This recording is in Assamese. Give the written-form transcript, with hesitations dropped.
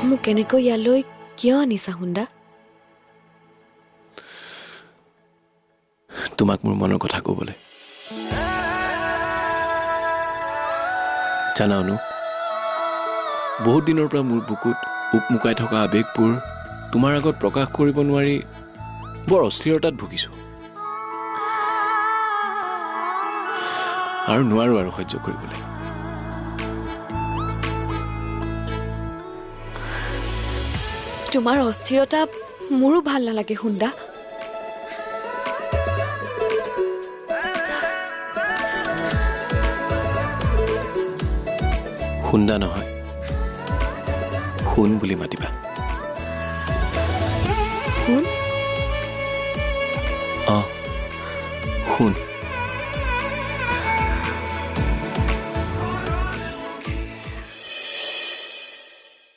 মোক এনেকৈ ইয়ালৈ কিয় আনিছা হুন্দা? তোমাক মোৰ মনৰ কথা ক'বলৈ। জানা অনু, বহুত দিনৰ পৰা মোৰ বুকুত উকমুকাই থকা আৱেগবোৰ তোমাৰ আগত প্ৰকাশ কৰিব নোৱাৰি বৰ অস্থিৰতাত ভুগিছোঁ আৰু নোৱাৰোঁ আৰু সহ্য কৰিবলৈ। তোমাৰ অস্থিৰতা মোৰো ভাল নালাগে হুন্দা। হুন্দা নহয়, সোণ বুলি মাতিবা। সোণ? অঁ, সোণ।